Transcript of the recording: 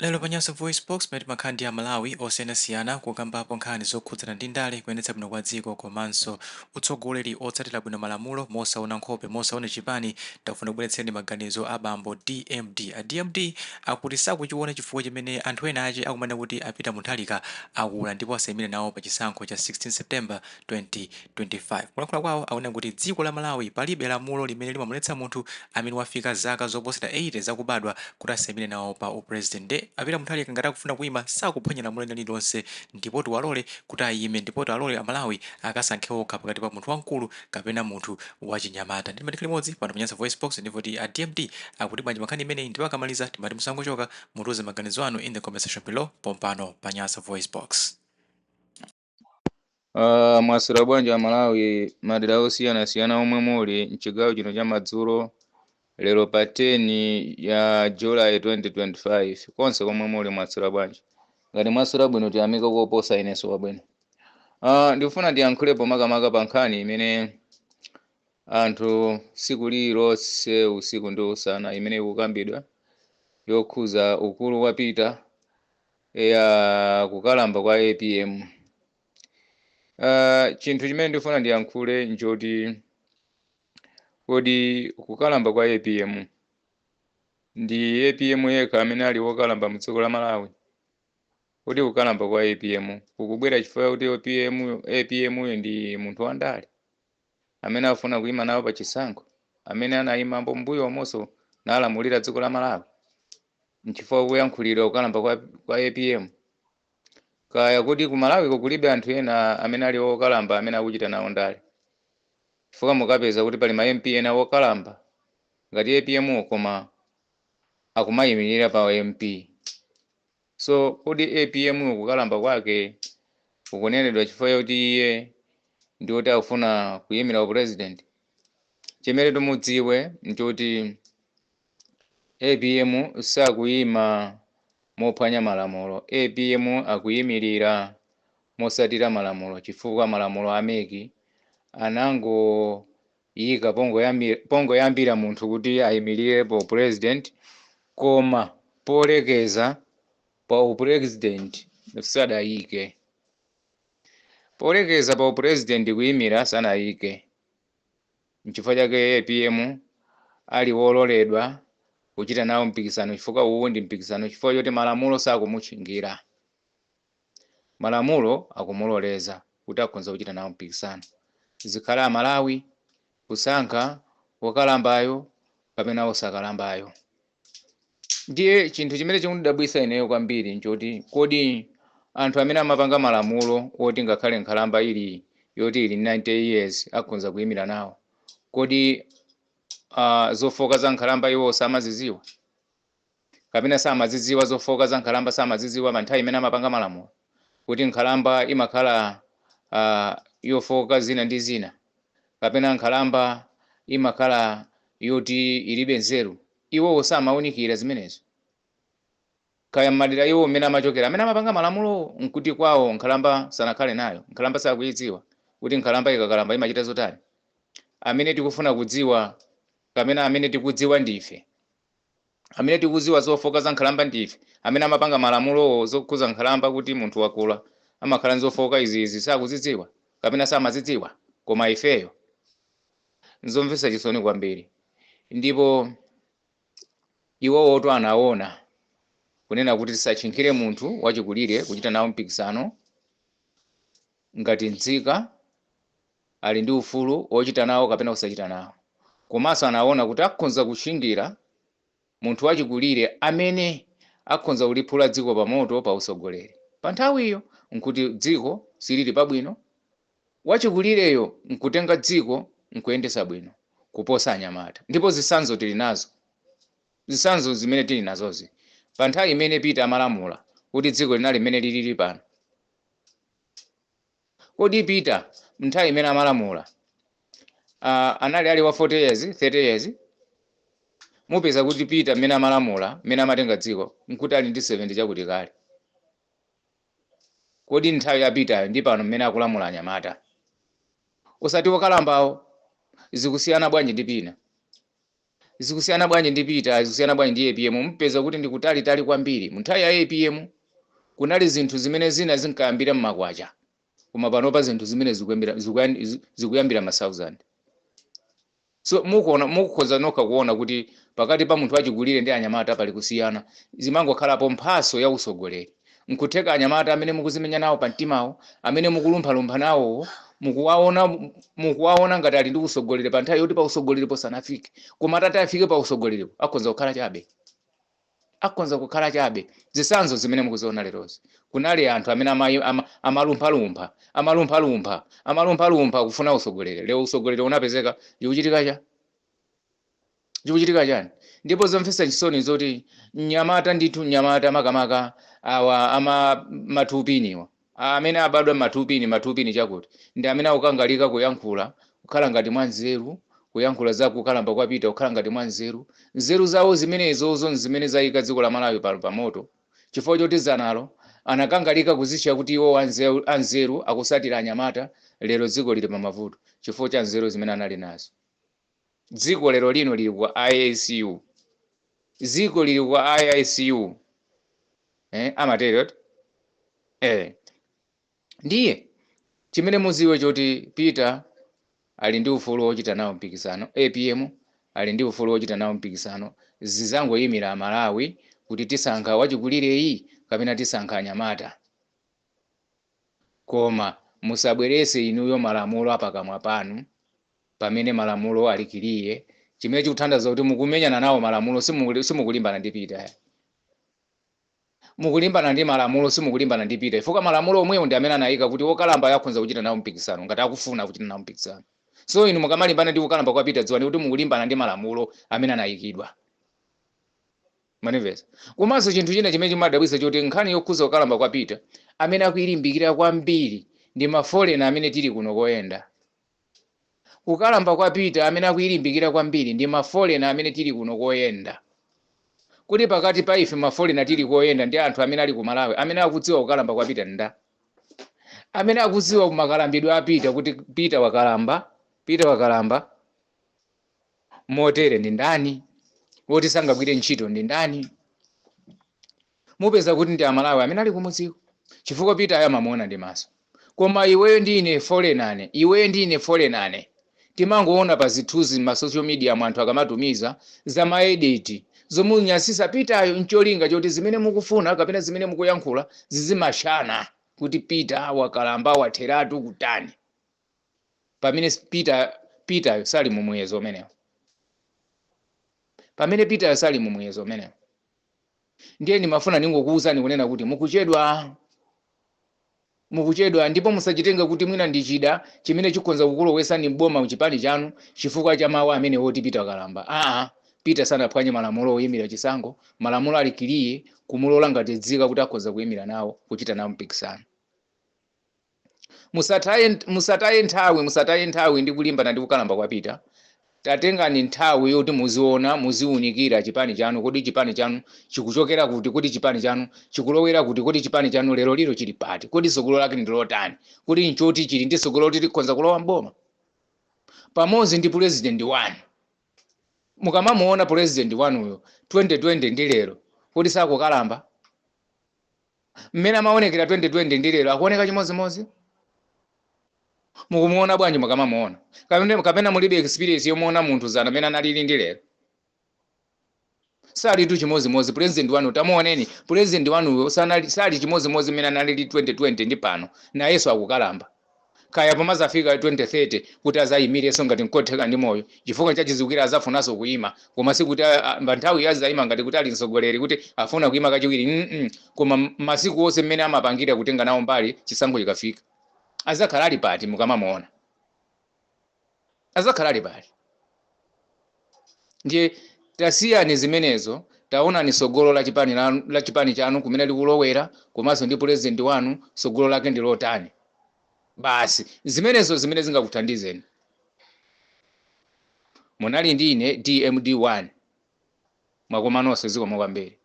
Lero pa Nyasa VoiceBox, pamene timakhala ndi Amalawi osiyanasiyana kukambapo nkhani zokhudzana ndi ndale, kuyendetsa bwino kwa dziko komanso utsogoleri otsatira bwino malamulo mosaona nkhope, mosaona chipani, tafuna kubweretsereni maganizo a bambo DMD. A DMD akuti sakuchiona chifukwa chimene anthu ena ache akumanena kuti a Peter Mutharika akula ndipo asayimire nawo pa chisankho cha 16 September 2025. Kulankhula kwawo akunena kuti dziko la Malawi palibe lamulo limene limamuletsa munthu amene wafika zaka zoposera 80 zakubadwa kuti asayimire nawo pa upresident. Nde a Peter Mutharika ngati akufuna kuyima, sakuphwanya lamulo lina lililonse, ndipo tiwalole kuti ayime, ndipo tiwalole Amalawi akasankhe okha pakati pa munthu wamkulu kapena munthu wachinyamata. Ndi tikhale limodzi pano pa Nyasa Voice Box ndipo ti a DMD akuti bwanji pankhani imeneyi? Ndipo akamaliza timati musangochoka, mutiuze maganizo anu in the comment section below pompano pa Nyasa Voice Box. Mwaswera bwanji Amalawi madera osiyanasiyana omwe muli mchigawo chino cha madzulo lero pa 10 ya July 2025? Konse komwe muli, mwaswera bwanji? Ngati mwaswera bwino, tiyamike koposa, inenso wabwino. Ndikufuna ndiyankhulepo makamaka pa nkhani imene anthu tsiku lililonse, usiku ndi usana, imene ikukambidwa yokhuza ukulu wa Peter ya kukalamba kwa APM. Chinthu chimene ndifuna ndiyankhule njoti, kodi kukalamba kwa APM, ndi APM yekha amene ali wokalamba mu dziko la Malawi? Kodi kukalamba kwa APM kukubwera chifukwa kuti APM uyo ndi munthu wandale amene afuna kuyima nawo pa chisankho, amene anayimambo mbuyo omonso nalamulira dziko la Malawi, nchifukwa kuyankhulidwa kukalamba kwa APM? Kaya kuti ku Malawiko kulibe anthu ena amene ali okalamba amene akuchita nawo ndale? Chifukwa mukapeza kuti pali ma MP ena okalamba ngati APM, koma akumayimirira pa MP. So kodi APM kukalamba kwake kukunenedwa chifukwa choti iye ndi woti akufuna kuyimira upresident? Chimene tumudziwe nchoti APM sakuyima mophwanya malamulo. APM akuyimirira mosatira malamulo, chifukwa malamulo a MEC anangoyika pongoyambira munthu kuti ayimirire po president, koma polekeza pa upresident sadayike. Polekeza pa upresident kuyimira sanayike. Nchifukwa chake APM ali wololedwa kuchita nawo mpikisano, chifukwa uwu ndi mpikisano, chifukwa choti malamulo sakumutchingira. Malamulo akumuloleza kuti akhoza kuchita nawo mpikisano. Zikhala Amalawi kusankha wokalambayo kapena wosakalambayo. Ndiye chinthu chimene chikundidabwitsa ineyo kwambiri nchoti, kodi anthu amene amapanga malamulo oti ngakhale nkhalamba ili yoti ili 90 years akhoza kuyimira nawo, kodi zofoka za nkhalamba iwo samazidziwa, kapena samazidziwa zofoka za nkhalamba? Samazidziwa pa nthawi imene amapanga malamulo kuti nkhalamba imakhala yofoka zina ndi zina, kapena nkhalamba imakhala yoti ilibe nzeru? Iwowo samawunikira zimenezo? Kaya mmadera iwo mmene amachokera amene amapanga malamulo, nkuti kwawo nkhalamba sanakhale nayo, nkhalamba sakuyidziwa kuti nkhalamba ikakalamba imachita zotani? Amene tikufuna kudziwa kapena amene tikudziwa ndife, amene tikudziwa zofoka za nkhalamba ndife. Amene amapanga malamulowo zokhuza nkhalamba, kuti munthu wakula amakhala nzofoka iziizi, sakuzidziwa kapena samazidziwa, koma ifeyo? Nzomvetsa chisoni kwambiri. Ndipo iwowotu anaona kunena kuti tisatchinkhire munthu wachikulire kuchita nawo mpikisano. Ngati nzika ali ndi ufulu wochita nawo kapena kusachita nawo. Komanso anaona kuti akhoza kutchingira munthu wachikulire amene akhoza kuliphula dziko pamoto pa usogoleri. Pa nthawiyo nkuti dziko silili pabwino, wachikulireyo nkutenga dziko nkuyendesa bwino kuposa anyamata. Ndipo zitsanzo tili nazo. Zitsanzo zimene tili nazozi, pa nthawi imene Peter amalamula, kuti dziko linali mmene lilili pano? Kodi Peter nthawi imene amalamula anali ali wa 40 years, 30 years? Mupeza kuti Peter mmene amalamula, mmene amatenga dziko, nkuti ali ndi 70 chakuti kale. Kodi nthawi ya Peter ndi pano mmene akulamula anyamata, usati wokalambawo, zikusiyana bwanji ndi pina? Zikusiyana bwanji ndi Peter? Zikusiyana bwanji ndi APM? Mupeza kuti ndi kutalitali kwambiri. Mu nthawi ya APM kunali zinthu zimene zina zinkayambira mmakwacha, koma panopa zinthu zimene zikuyambira ma 1000. So mukuona, mukhoza nokha kuona kuti pakati pa munthu wachikulire ndi anyamata pali kusiyana. Zimangokhalapo mphaso ya usogoleri. Nkutheka anyamata amene mukuzimenya nawo pa mtimawo, amene mukulumphalumpha nawowo, mukuwaona ngati ali ndi usogoleri pa nthawi yoti pa usogoleri posanafike, koma atati afike pa usogoleripo akhonza kukhala chabe, akhonza kukhala chabe. Zitsanzo zimene mukuziona lerozi, kunali anthu amene amalumphalumpha, amalumphalumpha, amalumphalumpha kufuna usogoleri. Lero usogoleri unapezeka, chikuchitika cha chikuchitika chani? Ndipo zomvetsa chisoni zoti mnyamata ndithu, mnyamata, makamaka awa ama matupiniwa, amene abadwa matupini, matupini chakuti ndi amene akukangalika kuyankhula kukhala ngati mwanzeru, kuyankhula za kukalamba kwa Peter kukhala ngati mwanzeru. Nzeru zawo zimenezozo zimene zayika dziko la Malawi pano pamoto, chifukwa choti zanalo anakangalika kuzitcha kuti iwo anzeru, anzeru akusatira anyamata. Lero dziko lili pamavuto chifukwa cha nzeru zimene anali nazo. Dziko lero lino lili kwa ICU, dziko lili kwa ICU, amatero Ndiye chimene muziwe choti Peter ali ndi ufulu wochita nawo mpikisano, APM ali ndi ufulu wochita nawo mpikisano. Zizangoyimira Malawi kuti tisankha wachikulireyi kapena tisankha anyamata. Koma musabwerese inuyo malamulo apakamwa panu pamene malamulo ali clear, chimene chikuthandiza kuti mukumenyana nawo malamulo. Simukulimbana ndi Peter, mukulimbana ndi malamulo. Simukulimbana ndi Peter chifukwa malamulo omwewo ndi amene anayika kuti wokalamba akhoza kuchita nawo mpikisano ngati akufuna kuchita nawo mpikisano. So inu mukamalimbana ndi kukalamba kwa Peter, dziwani kuti mukulimbana ndi malamulo amene anayikidwa. Manimvesa? Komanso chinthu china chimene chimadabwitsa choti nkhani yokhuza kukalamba kwa Peter, amene akuyilimbikira kwambiri ndi ma foreigner amene tili kuno koyenda. Kukalamba kwa Peter, amene akuyilimbikira kwambiri ndi ma foreigner amene tili kuno koyenda. Kuti pakati pa ife ma foreigner tili koyenda ndi anthu amene ali ku Malawi, amene akudziwa kukalamba kwa Peter nda amene akudziwa makalambidwe a Peter, kuti Peter wakalamba, Peter wakalamba motere ndi ndani, woti sangagwire ntchito ndi ndani? Mupeza kuti ndi Amalawi amene ali kumudziko, chifukwa Peter ayamamuona ndi maso. Koma iweyo ndi ine foreigner, iweyo ndi ine foreigner, timangoona pa zithunzi ma social media mu anthu akamatumiza za ma edit zomunyasisa Peteryo, ncholinga choti zimene mukufuna kapena zimene mukuyankhula zizimashana kuti Peter wakalamba, watheratu, kutani, pamene Peteryo sali mu muyezo umenewo, pamene Peteryo sali mu muyezo umenewo. Ndiye ndimafuna ningokuwuzani kunena kuti mukuchedwa, mukuchedwa, ndipo musachitenge kuti mwina ndi chida chimene chikhonza kukulowesani mboma mchipani chanu chifukwa cha mawu amene woti Peter wakalamba. Aa, Peter sanaphwanye malamulo oyimira chisankho. Malamulo ali clear kumulola ngati dzika kuti akhoza kuyimira nawo, kuchita nawo mpikisano. Musataye, musataye nthawi, musataye nthawi ndi kulimbana ndi kukalamba kwa Peter. Tatengani nthawi yoti muziona, muziunikira chipani chanu. Kodi chipani chanu chikuchokera kuti? Kodi chipani chanu chikulowera kuti? Kodi chipani chanu lero lino chili pati? Kodi tsogolo lake ndi lotani? Kodi nchoti chili ndi tsogolo loti likhonza kulowa mboma pamodzi ndi president wanu? Mukamamuona president wanuyo 2020 ndi lero, kodi sakukalamba? Mmene amaonekera 2020 ndi lero akuoneka chimodzimodzi? Mukumuona bwanji mukamamuona? Kapena mulibe experience yomuona munthu zana amene analili ndi lero? Salitu chimodzimodzi president wanu. Tamuoneni president wanuyo, sali chimodzimodzi mmene analili 2020 ndi pano. Nayenso akukalamba. Kaya pomazafika 2030 kuti azayimirenso ngati nkotheka ndi moyo, chifukwa chachizikira azafunanso kuyima, koma sikuti pa nthawi azayima ngati kuti ali mtsogoleri kuti afuna kuyima kachiwiri, Koma masiku onse mmene amapangira kutenga nawo mbali chisankho chikafika, azakhala ali pati? Mukamamuona azakhala ali pati? Ndiye tasiyani zimenezo, taonani sogolo la chipani la chipani chanu kumene likulowera, komanso ndi president wanu sogolo lake ndi lotani. Basi, zimenezo zimene zingakuthandizeni. Munali ndi ine DMD1. Mwakoma nonse, zikomo kwambiri.